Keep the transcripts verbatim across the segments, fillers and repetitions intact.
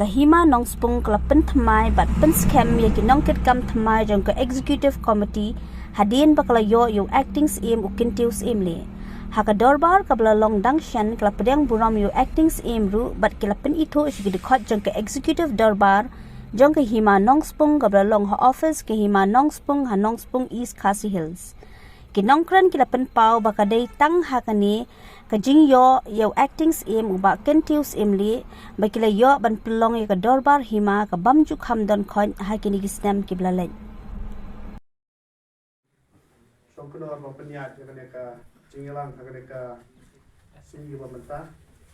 Ka Hima Nongspung ka la pynthymmai bad pynskhem ïa ki nongkitkam thymmai jong ka Executive Committee hadien ba ka la ïoh ïa u Acting Syiem u Kyntiew Syiemlieh. Ha ka dorbar kaba la long dang shen ka la pdiang burom ïa u Acting Syiem ruh bad ki la pynithuh sha ki dkhot jong ka Executive Dorbar jong ka Hima Nongspung kaba la long ha office ka Hima Nongspung ha Nongspung, East Khasi Hills. Ki nongkren ki la pynpaw ba ka dei tang ha kane ka jingïoh ïa u Acting Syiem u Bah Kyntiew Syiemlieh ba ki la ïoh ban pynlong ïa ka dorbar hima ka bym ju kham don khoit ha kine ki snem kiba la leit. Shong Knorr ba pynïaid ïa kane ka jingïalang ha kane ka sngi ba mynta.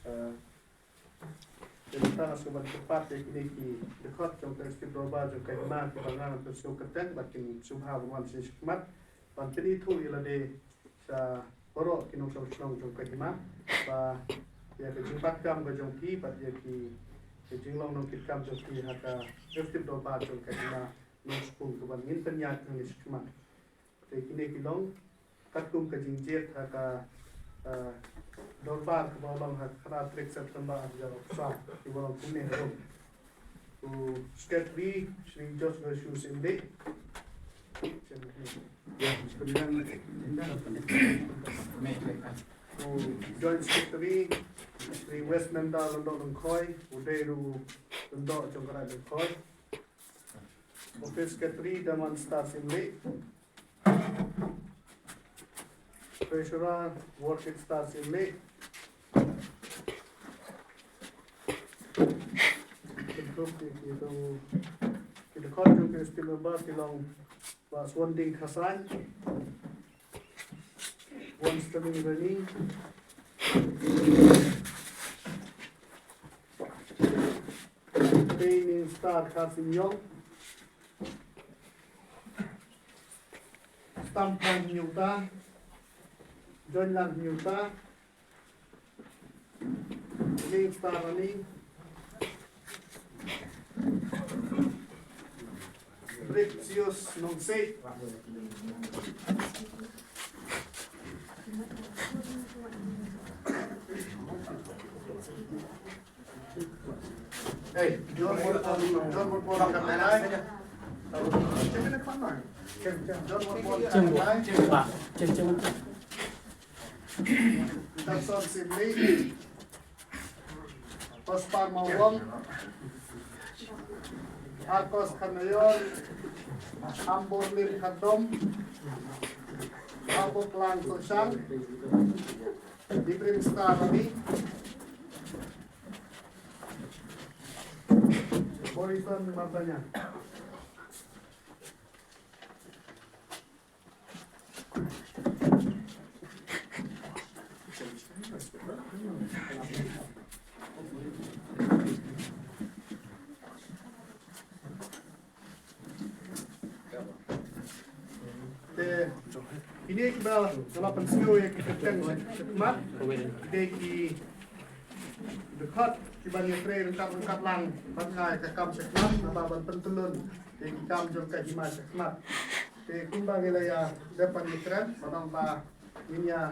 Eh, Te mynta nga sngewbha ban kyrpad ïa kine ki dkhot jong ka Executive Dorbar jong ka Hima kiba nga ngan pynsngew kyrteng bad kin sngewbha ban wan sha khmat ban pynithuh ïa lade sha baroh ki nongshong shnong jong ka Hima ba ïa ka jingbat kam ka jong ki bad ïa ki, ki jinglong nongkitkam jong ki ha ka Executive Dorbar jong ka Hima Nongspung kaba ngin pynïaid hangne sha khmat. Te kine ki long katkum ka jingjied ha ka, eh, dorbar kaba long ha ka khatar tarik September ar hajar arphew saw kiba long kumne harum. U Secretary Shri George Gershus Syiemlieh. U Joint Secretary Shri Westminster Lyngdoh Lyngkhoi, u dei ruh u Lyngdoh jong ka Raid Lyngkhoi. Office Secretary Daman Star Syiemlieh. Treasurer Worship Star Syiemlieh. Ki dkhot jong ki Executive Member ki long Bah Suwanding Kharshaing, Wonstering Rani, Training Star Kharsing Yong, Stamp Hmangnyuta, Join Lang Nyuta, Ling Star Rani, Britius Nongse. Hey, John Woodward, John Woodward Khatlai. John Woodward Khatlai. Samson Syiemlieh. Prosper Mawlong, Akos Khanayol, Amborlim Khardom, Aboklang Toshang, Ibrim Star Rabi, Morrison Mardanya. Te kine kiba nga la pynsngew ïa ki kyrteng sha khmat, ki dei ki dkhot kiban ïatrei ryngkat ryngkat lang bad nga ïa ka kam sha khmat, naba ban pyntyllun ïa ki kam jong ka hima sha khmat. Te kumba ngi la ïa dep ban ïakren, ba nang ba ngin ïa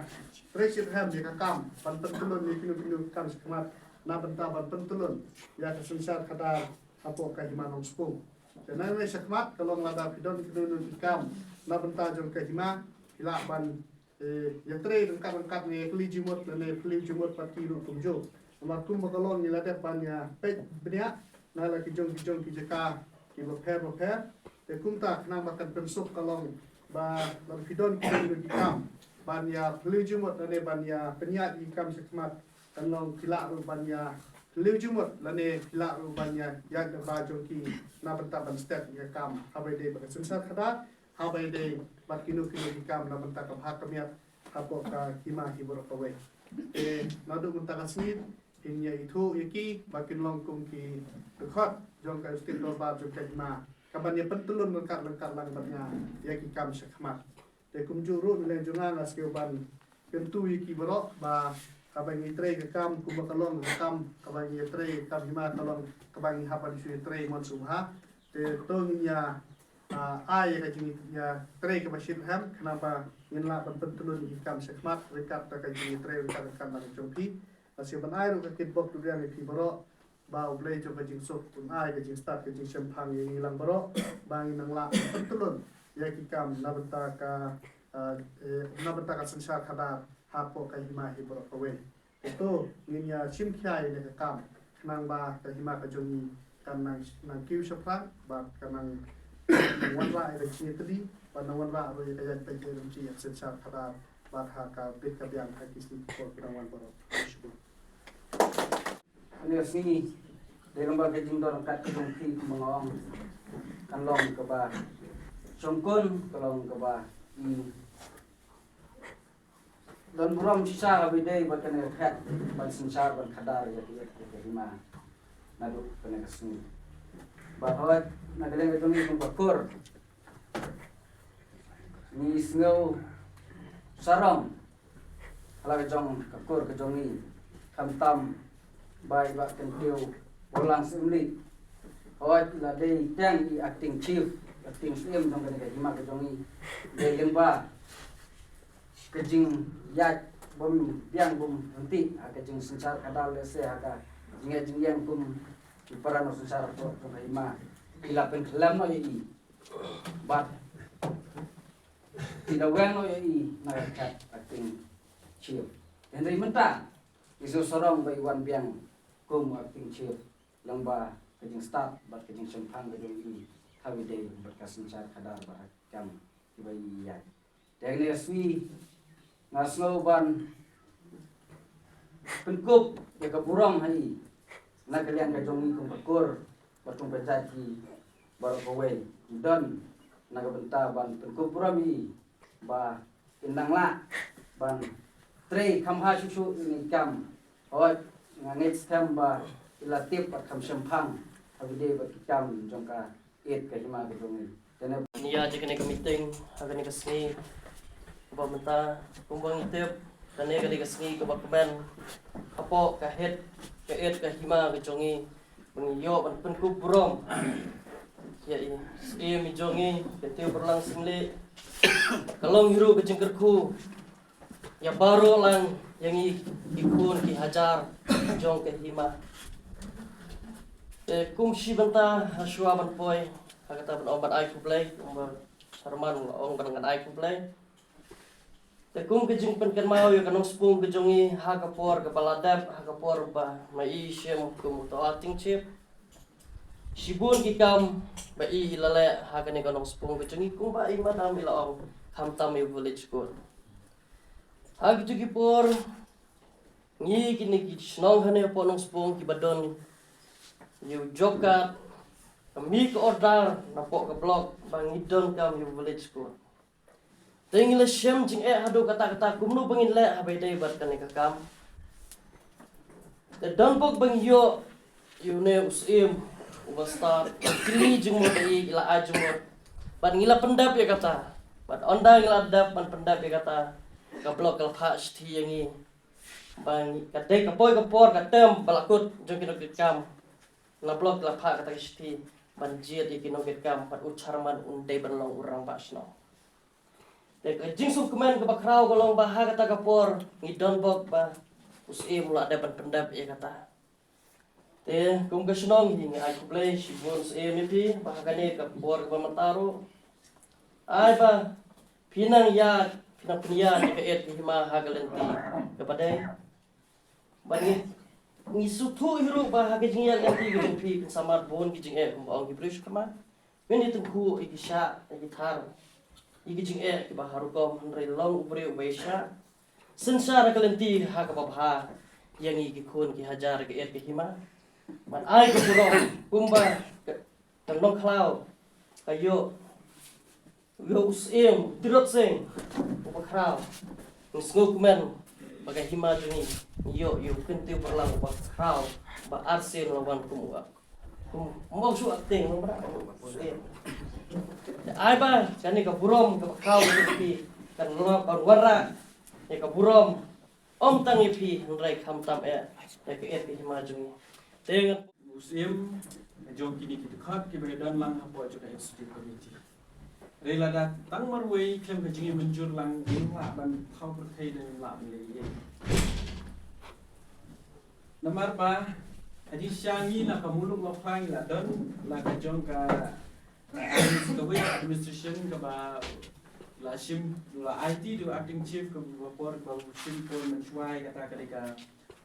trei shitrhem ïa ka kam ban pyntyllun ïa kino kino ki kam sha khmat na bynta ban pyntyllun ïa ka synshar khadar hapoh ka hima Nongspung. Te nangne sha khmat ka long lada phi don kino kino ki kam na bynta jong ka hima, phi lah ban eh, ïatrei ryngkat ryngkat ne ïa kylli jingmut lane ïa kylli jingmut pat ki ruh kumjuh. Namar kumba ka long ngi la dep ban ïa peit bniah na la ki jong ki jong ki jaka kiba pher ba pher. Te kumta khnang ba kan pynsuk ka long ba lada phi don ki jong ki kam ban ïa kylli jingmut lane ban ïa pynïaid ïa ki kam sha khmat kan long phi lah ruh ban ïa kylli jingmut lane phi lah ruh ban ïa ïaid lyngba jong ki na bynta ban stet ïa ka kam haba ïadei bad ka synshar khadar. Haba ïadei bad kino kino ki kam na bynta ka bha ka miat hapoh ka hima hi baroh kawei. Te naduh mynta ka sngi ngin ïa ithuh ïa ki ba kin long kum ki dkhot jong ka Executive Dorbar jong ka hima kaban ïa pyntyllun ryngkat ryngkat lang bad nga ïa ki kam sha khmat. Te kumjuh ruh na liang jong nga nga sngew ban kyntu ïa ki baroh ba kaba ngi trei ka kam kumba ka long ka kam kaba ngi trei ka kam hima ka long kaba ngi hap ban shu trei mon sngewbha. Te to ngin ïa, ah, ai ïa ka jingïatrei kaba shitrhem khnang ba ngin lah ban pyntyllun ïa ki kam sha khmat ryngkat bad ka jingïatrei ryngkat ryngkat lang jong phi. Nga shu ban ai ruh ka kitbok duriang ïa phi baroh. Ba U Blei jong ka jingsuk un ai ka jingstad ka jingshemphang ïa ngi lang baroh, ba ngin nang lah ban pyntylun ïa ki kam na bynta ka, eh, eh, na bynta ka synshar khadar hapoh ka hima hi baroh kawei. Te to ngin ïa shim khia ïa kane ka kam khnang ba ka hima ka jong ngi kan nang, nang kiew shaphrang bad kan nang, nang wanrah ïa ka jingïatylli bad nang wanrah ruh ïa ka ïaid beit ïaid lynti ha ka synshar khadar bad ha ka bit ka biang ha ki sngi ki por ki nang wan baroh. Khublei shibun. Kane ka sngi dei long ba ka jingdon ryngkat ka jong phi kumba nga ong kan long kaba shongkun, ka long kaba i don burom shisha kaba ïadei bad kane ka khet ban synshar ban khadar ïa ka, ïa ka hima naduh kane ka sngi. Bad hooid na ka liang ka jong ngi kum ka kur ngi sngew sarong ha la ka jong ka kur ka jong ngi, khamtam ba i Bah Kyntiew Pyrlang Syiemlieh, hooid la dei tang i acting chief, acting Syiem jong kane ka hima ka jong ngi, dei lyngba ka jingïaid bym biang bym ryntih ha ka jingsynshar khadar lehse ha ka jingïaid jingïeng kum ki para nongsynshar jong ka hima, ki la pynkhlem noh ïa i bad ki la weng noh ïa i na ka khet acting chief. Hynrei mynta ngi sngew sarong ba i wan biang kum acting chief lyngba ka jingstad bad ka jingshemphang ka jong i ha kaba ïadei bad ka synshar khadar bad ha ki kam kiba i ïaid. Te kane ka sngi nga sngew ban pynkup ïa ka burom ha i na ka liang ka jong ngi kum ka kur bad kum ka jaiti baroh kawei. Ngi don na ka bynta ban pynkup burom ïa i ba in nang lah ban trei kham bha shuh shuh ïa kine ki kam. Hooid nga ngeit skhem ba i la tip bad kham shemphang ha kaba ïadei bad ki kam jong ka ïeit ka hima ka jong ngi. Te ngi ïa ïa kane ka meeting ha kane ka sngi ba mynta kumba ngi tip kane ka dei ka sngi kaba kmen hapoh ka ïeit, ka ïeit ka hima ka jong ngi ba ngi ïoh ban pynkup burom ïa i Syiem i jong ngi Kyntiew Pyrlang Syiemlieh. Ka long hi ruh ka jingkyrkhu ïa baroh lang ïa ngi ki khun ki hajar jong ka hima. Te kum shi bynta ha shuwa ban poi ha kata ban ong ban ai khublei, kumba Sharman la ong ban ngan ai khublei. Te kum ka jingpynkynmaw ïa ka nongspung ka jong ngi ha ka por kaba la dep, ha ka por ba ma i shim kum uto acting chief, shibun ki kam ba i la leh ha kane ka nongspung ka jong ngi kumba i madam i la ong, khamtam ïa u village court. Ha kito ki por ngi kine ki shnong hangne hapoh nongspung kiba don ïa u job card, ka mih ka order napoh ka block ba ngi donkam ïa u village court. Te ngi la shem jingeh haduh katta katta kumno ba ngin leh haba ïadei bad kane ka kam. Te don bok ba ngi ïoh ïa une u Syiem uba stad, kylli jingmut ïa i, i la ai jingmut. Bad ngi la pyndep ïa kata. Bad ynda ngi la dep ban pyndep ïa kata, ka block ka la phah shithi ïa ngi ba ngi, ka dei ka poi ka por ka term ba la kut jong ki nongkitkam. Na block la phah kata ka shithi ban jied ïa ki nongkitkam bad u Sharman un dei ban long u rangbah shnong. Te ka jingsngewkmen kaba khraw ka long ba ha kata ka por ngi don bok ba u Syiem u la dep ban pyndep ïa kata. Te kum ka shnong hi ngi ai khublei shibun Syiem ïa phi ba ha kane ka por kaba mynta ruh ai ba phi nang ïa, phi nang pynïaid ïa ka ïeit ka hima ha ka lynti kaba dei. Ba ngi, ngi sngewthuh hi ruh ba ha ka jingïaid lynti ka jong phi kan samar bun ki jingeh kumba ong ki briew sha khmat. Ngin ïa tyngkhuh ïa ki shah ïa ki thar ïa ki jingeh kiba ha rukom, hynrei long u briew uba ïa shah synshar ha ka lynti ha kaba bha ïa ngi ki khun ki hajar ka ïeit ka hima. Ban ai ka burom kumba ka, ka Nongkhlaw ka ïoh ïa u Syiem Tirot Sing uba khraw. Ngi sngewkmen ba ka hima jong ngi ngi ïoh ïa u Kyntiew Pyrlang uba khraw, ba arsien la wan kum u, kum u ong shu acting, kum u ong shu acting. Ai ba kane ka burom kaba khraw ka jong phi kan long, kan wanrah ïa ka burom ym tang ïa phi hynrei khamtam eh ïa ka ïeit ka hima jong ngi. Te ngan u Syiem jong kine ki dkhot kiba ïadon lang hapoh jong ka executive committee. Hynrei lada tang marwei khlem ka jingmynjur lang ngim lah ban thaw pyrthei, ngim lah ban leh ei. Namar ba Jingshisha ngi na ka Muluk Lawkhla ngi la don la ka jong ka, eh, ka wei administration kaba la shim, la aiti da u acting chief kaba por ba u shim por mynshuwa, kata ka dei ka,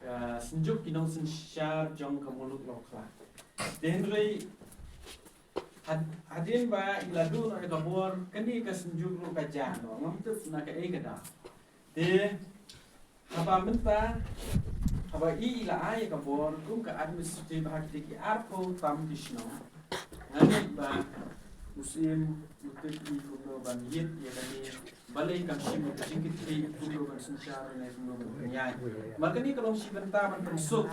eh, synjuk ki nongsynshar jong ka Muluk Lawkhla. Te hynrei had-, hadien ba i la duh noh ïa ka bor, kane ka synjuk ruh ka jia noh, ngam tip na kaei ka daw. Te haba mynta, haba i, i la ai ïa ka bor kum ka administrative ha kine ki arphew tam ki shnong, nga ngeit ba u Syiem u tip i kumno ban ïit ïa kane, balei kam shim ka jingkitkhlieh kumno ban synshar ne kumno ban pynïaid. Namar kane ka long shi bynta ban pynsuk,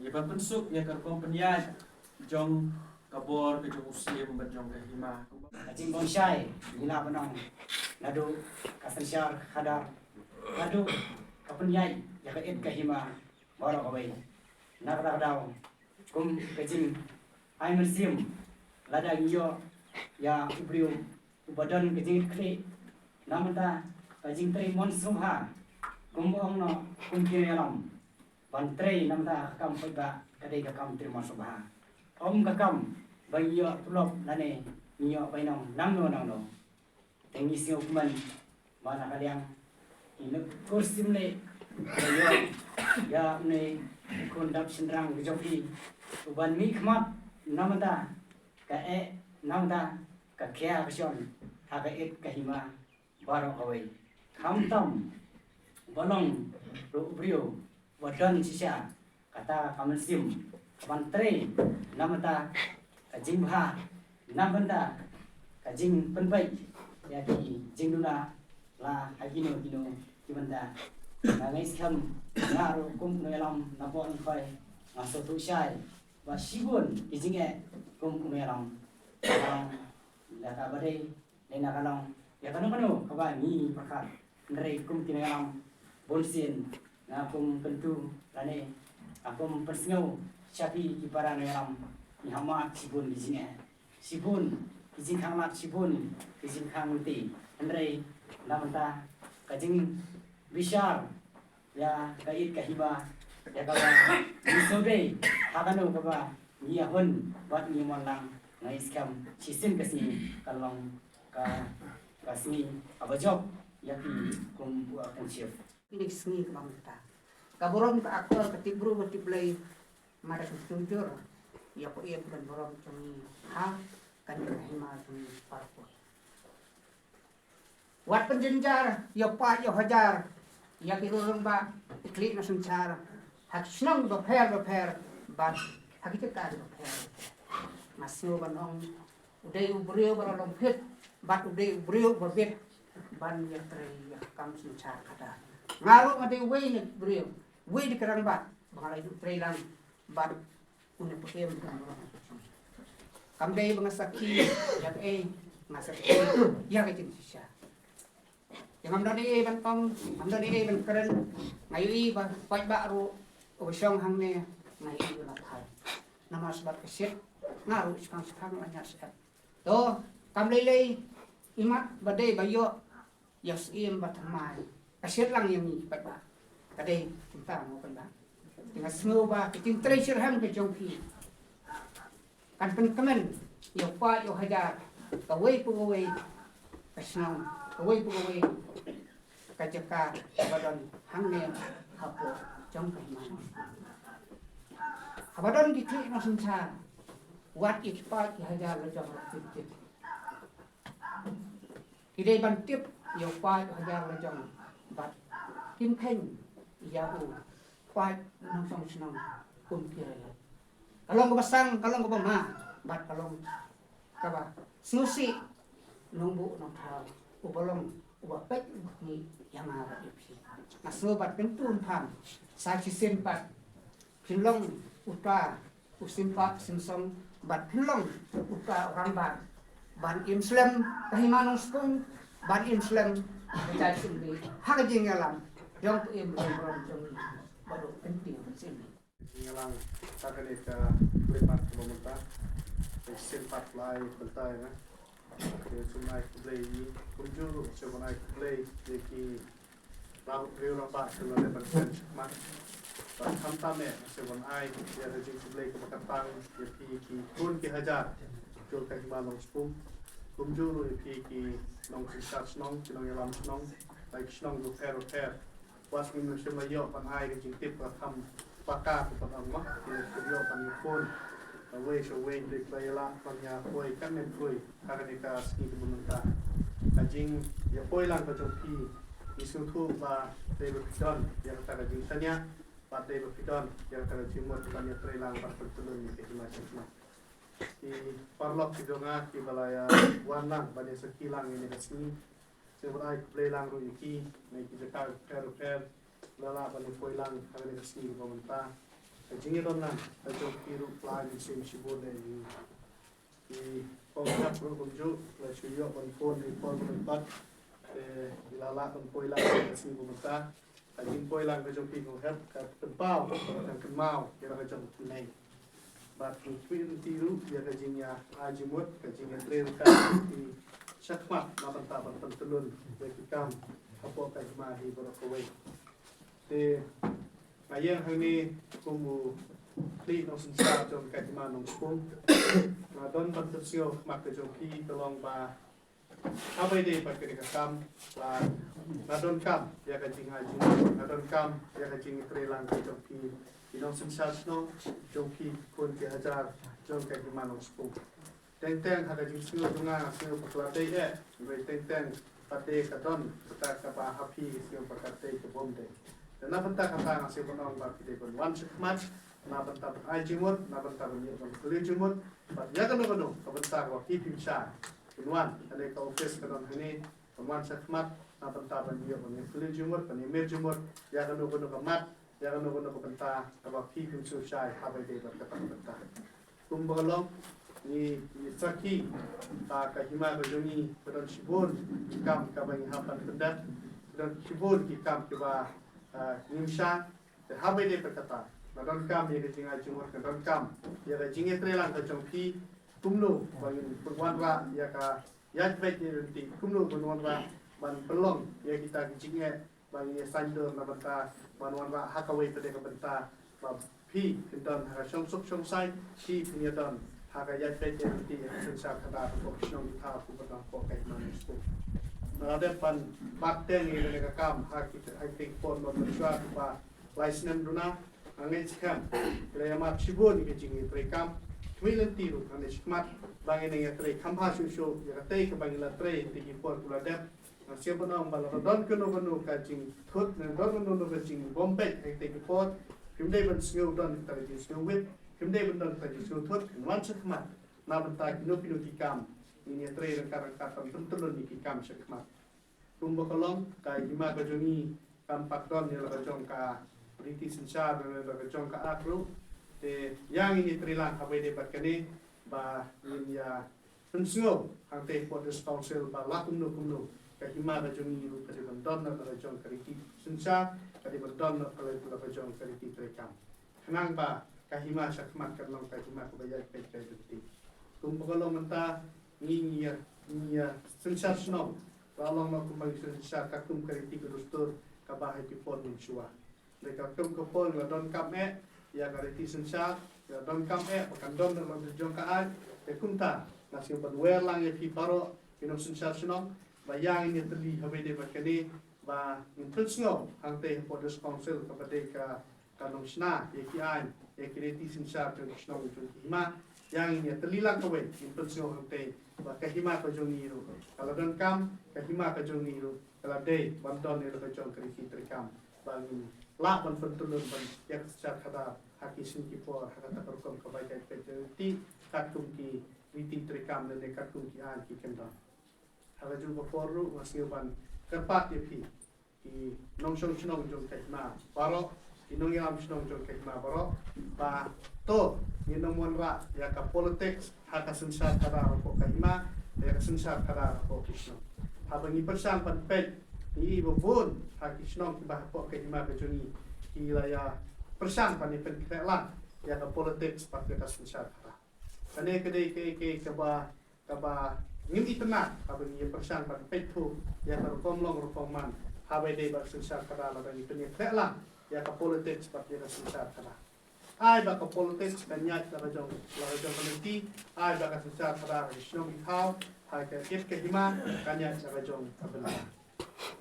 ïa ban pynsuk ïa ka rukom pynïaid jong ka bor ka jong u Syiem bad jong ka hima. Ka jingbymshai ngi lah ban ong, naduh ka synshar khadar, naduh ka pynïaid ïa ka it ka hima baroh kawei. Na kata ka daw, kum ka jingai mynsiem, lada ngi ïoh ïa u briew uba don ka jingkitkhlieh na bynta ka jingtrei mon sngewbha, kum ba ong noh kum ki nongïalam, ban trei na bynta ka kam paidbah ka dei ka kam trei mon sngewbha. Ym ka kam ba ngi ïoh tulop lane ngi ïoh bainong nangno nangno. Te ngi sngewkmen ba na ka liang i Nongkhursiem Leh ba ïoh ïa une u khun dap shynrang ka jong phi, uban mihkhmat na bynta ka eh, na bynta ka khia ka shon ha ka it ka hima baroh kawei. Khamtam ba long ruh u briew ba don shisha kata ka mynsiem ban trei na bynta ka jingbha, na bynta ka jingpynbeit ïa ki jingduna la ha kino kino ki bynta. Nga ngeit skhem, nga ruh kum u nongïalam na Pohnohkhoi nga sngewthuh shai ba shibun ki jingeh kum u nongïalam. Nga ong lada kaba dei, dei na ka long ïa kano kano kaba ngi pyrkhat. Hynrei kum ki nongïalam, bunsien nga kum kyntu lane nga kum pynsngew sha phi ki para nongïalam, ngi hap mad shibun ki jingeh, shibun ki jingkhang lad, shibun ki jingkhang lynti. Hynrei na bynta ka jingbishar ïa ka it ka hima, ïa kaba ngi sngewdei ha kano kaba ngi ïahun bad ngi mon lang, nga ngeit skhem shisien ka sngi kan long ka, ka sngi kaba jop ïa phi kum u acting chief. Kine ki sngi kiba mynta, ka burom ka akor ka tip bru ka tip Blei, ma da ka jujur ïa ka ïing ka burom jong ngi ha kane ka hima jong ngi baroh kawei. Wat pynjynjar ïa u paid ïa u hajar ïa ki rangbah, ki khlieh nongsynshar ha ki shnong bapher bapher bad ha ki jaka bapher. Nga sngew ban ong, u dei u briew ba la long fit bad u dei u briew ba bit ban ïatrei ïa ka kam synshar khadar. Nga ruh nga dei uwei na ki briew, uwei na ki rangbah ba nga la ïoh trei lang bad une u pyrthei. Kam dei ba nga sakhi ïa kaei, nga sakhi ïa ka jingshisha. Te ngam don ei ei ban ong, ngam don ei ei ban kren. Nga ïohi ba u paidbah ruh uba shong hangne, nga ïohi ba la phai. Namar shu bat ka shit, nga ruh shipang shipang la ñiad shet. To, kam lei lei, imat ba dei ba ïoh ïa u Syiem ba thymmai, ka shit lang ïa ngi paidbah. Ka dei kumta mo paidbah. Te nga sngew ba ka jingtrei shitrhem ka jong phi kan pynkmen ïa u paid ïa u hajar, kawei pa kawei ka shnong, kawei pa kawei ka jaka ba don hangne hapoh jong ka hima. Haba don ki khlieh nongsynshar, wat ïa ki paid ki hajar la jong ruh tip tip. Ki dei ban tip ïa u paid u hajar la jong bad kim kheiñ ïa u paid nongshong shnong kum ki rei. Ka long kaba sang, ka long kaba ma, bad ka long kaba sngewsih nongbuh nongthaw uba long uba peit u khmih ïa nga bad ïa phi. Nga sngew bad kyntu pham sa shisien pat phin long uta u sympa symsong bad phin long uta u rangbah ban im slem ka hima Nongstoiñ, ban im slem ka jaitbynriew ha ka jingïalam jong ka im jong ka rom jong ngi ba dei kynti sien. Ngi ïalang sa kane ka khyllipmat kaba mynta. Ka shisien pat la ai bynta ïa nga. Te shu ai khublei ïa ngi kumjuh ruh shu ai khublei ïa ki Ba u briew rangbah ki la dep ban kren shakmat. Bad khamtam eh, nga sngewbha ban ai ïa ka jingkhublei kaba kyrpang ïa phi ki khun ki hajar jong ka Hima Nongspung, kumjuh ruh ïa phi ki nongsynshar shnong, ki nongïalam shnong, bad ki shnong bapher bapher. Wat ngim shym la ïoh ban ai ka jingtip ka kham paka ka ban ong ma, ki la ïoh ban ïakhun kawei sha kawei, dei ba ïa lah ban ïa poi katne poi ha kane ka sngi kaba mynta. Ka jingïapoi lang ka jong phi, ngi sngewthuh ba dei ba phi don ïa kata ka jingshaniah, bad dei ba phi don ïa kata ka jingmut ban ïatrei lang bad pyntyllun ïa ka Hima Shakmat. Ki paralok ki jong nga kiba la ïa wan lang ban ïa sakhi lang ïa kane ka sngi, sngewbha ai khublei lang ruh ïa ki na ki jaka bapher bapher, la lah ban ïa poi lang ha kane ka sngi kaba mynta. Ka jingïadon lang ka jong ki ruh ka la ai mynsiem shibun ïa ngi. Ki kong Hep ruh kumjuh, la shu ïoh ban phone ïa ki por ba mynta, te la lah ban poi lang ha kane ka sngi kaba mynta. Ka jingpoi lang ka jong phi kong Hep ka pynpaw, ka kynmaw ïa la ka jong ka tnat. Bad ngi kyrpad ïa phi ruh ïa ka jingïa, ai jingmut, ka jingïatrei ka jong phi shakhmat na bynta ban pyntyllun ïa ki kam hapoh ka Hima hi baroh kawei. Te nga ïeng hangne kum u khlieh nongsynshar jong ka Hima Nongspung. Nga don ban pynsngew khmat ka jong phi ka long ba haba ïadei bad kane ka kam, ba nga donkam ïa ka jingai jingmut, nga donkam ïa ka jingtrei lang ka jong phi ki nongsynshar shnong, jong phi ki khun ki hajar jong ka Hima Nongspung. Teng teng ha ka jingsngew jong nga, nga sngew ba ka la dei eh, hynrei teng teng pat dei ka don kata kaba ha phi ka sngew ba ka dei ka bym dei. Te na bynta kata nga sngew ban ong ba phi dei ban wan shakhmat na bynta ban ai jingmut, na bynta ban ïoh ban kylli jingmut, bad ïa kano kano ka bynta kaba phi phim shai, phin wan, kane ka office ka don hangne, phin wan shakhmat na bynta ban ïoh ban ïa kylli jingmut, ban ïa mir jingmut ïa kano kano ka mat, ïa kano kano ka bynta kaba phi phim sngewshai haba ïadei bad kata ka bynta. Kumba ka long, ngi, ngi sakhi ba ka Hima ka jong ngi ka don shibun ki kam kaba ngi hap ban pyndep, ka don shibun ki kam kiba, ah, ngim shai. Te haba ïadei bad kata, nga donkam ïa ka jingai jingmut, nga donkam ïa ka jingïatrei lang ka jong phi, kumno ba ngin pynwanrah ïa ka ïaid beit ïaid ryntih, kumno ban wanrah ban pynlong ïa kita ki jingeh ba ngin ïa saiñdur na bynta ban wanrah ha kawei pat ka bynta ba phi phin don ha ka shongsuk shongsaiñ, phi phin ïa don ha ka ïaid beit ïaid ryntih ha ka synshar khadar hapoh ki shnong ki thaw kumba don hapoh ka Hima Nongspung. Nga la dep ban bat teng ïa kane ka kam ha ki, ha ki por mynshuwa, kumba lai snem duna, nga ngeit skhem ki la ïa mad shibun ïa ka jingïatreikam. Khmih lynti ruh hangne shakhmat ba ngin ïa trei kham bha shuh shuh ïa katei kaba ngi la trei ha ki por kiba la dep. Nga sngew ban ong ba lada don kano kano ka jingthut ne don kano kano ka jingbym beit ha katei ki por, phim dei ban sngew don kata ka jingsngew wit, phim dei ban don kata ka jingsngew thut, phin wan shakhmat na bynta kino kino ki kam, ngin ïa trei ryngkat ryngkat ban pyntyllun ïa ki kam shakhmat. Kumba ka long, ka Hima ka jong ngi kam pat don ïa la ka jong ka riti synshar, ïa la ka jong ka Act ruh. Te ïa ngin ïa trei lang haba ïadei bad kane ba ngin ïa pynsngew hangtei hapoh District Council ba la kumno kumno ka Hima ka jong ngi ruh ka dei ban don na la ka jong ka riti synshar, ka dei ban don na la ka jong ka riti treikam. Khnang ba ka Hima shakhmat kan long ka Hima kaba ïaid beit ïaid ryntih. Kumba ka long mynta, ngi, ngi ïa, ngi ïa synshar shnong, la long noh kumba ngi synshar katkum ka riti ka dustur kaba ha ki por mynshuwa. Te katkum ka por ngi la donkam eh ïa ka riti synshar, ngi la donkam eh ba kan don na la jong ka aiñ. Te kumta nga sngew ban wer lang ïa phi baroh ki nongsynshar shnong ba ïa ngin ïa tylli haba ïadei bad kane, ba ngin pynsngew hangtei hapoh District Council kaba dei ka ka nongshna ïa ki aiñ, ïa ki riti synshar jong ki shnong jong ki hima. Ïa ngin ïa tylli lang kawei, ngin pynsngew hangtei ba ka Hima ka jong ngi ruh ka la donkam, ka Hima ka jong ngi ruh ka la dei ban don ïa la ka jong ka riti treikam ba ngin lah ban pyntyllun ban ïa ka synshar khadar ha ki sngi ki por ha kata ka rukom kaba ïaid beit ïaid ryntih katkum ki riti treikam lane katkum ki aiñ ki kyndon. Ha ka juh ka por ruh nga sngew ban kyrpad ïa phi ki nongshong shnong jong ka hima baroh, ki nongïalam shnong jong ka hima baroh, ba to ngin ym wanrah ïa ka politics ha ka synshar khadar hapoh ka hima, ïa ka synshar khadar hapoh ki shnong. Haba ngi pyrshang ban peit, ngi i ba bun ha ki shnong kiba hapoh ka hima ka jong ngi ki la ïa pyrshang ban ïa pynkhreh lang ïa ka politics bad ïa ka synshar khadar. Kane ka dei kaei kaei kaba kaba ngim itynnad haba ngi ïa pyrshang ban peit thuh ïa ka rukom long rukom man haba ïadei bad synshar khadar lada ngi pynïakhleh lang ïa ka politics bad ïa ka synshar khadar. Ai ba ka politics kan ïaid la ka jong, la ka jong ka lynti, ai ba ka synshar khadar, ka shnong ki thaw, ha ka kit ka hima, kan ïaid la ka jong ka bynta.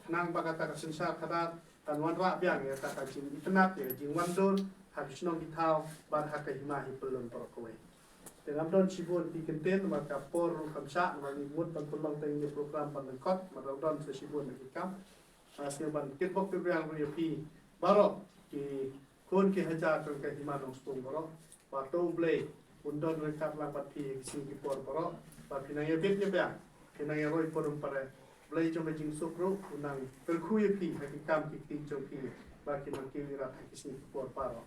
Khnang ba kata ka synshar khadar kan wanrah biang ïa kata ka jingitynnad, ïa ka jingwandur ha ka shnong ki thaw bad ha ka hima hi pyllun baroh kawei. Te ngam don shibun ki kyntien namar ka por ruh kam shah, namar ngi mut ban pynlong tang ïa program ban lyngkot, namar ruh don sa shibun ki kam. Nga sngewbha ban kitbok kitrwiang ruh ïa phi baroh ki khun ki hajar jong ka hima Nongstoiñ baroh. Ba to U Blei un don ryngkat lang bad phi ha ki sngi ki por baroh. Ba phin nang ïa bit ïa biang, phin nang ïa roi por ym pare. Blei jong ka jingsuk ruh un nang kyrkhu ïa phi ha ki kam ki kti jong phi, ba kin nang kiew ïarap ha ki sngi ki por baroh.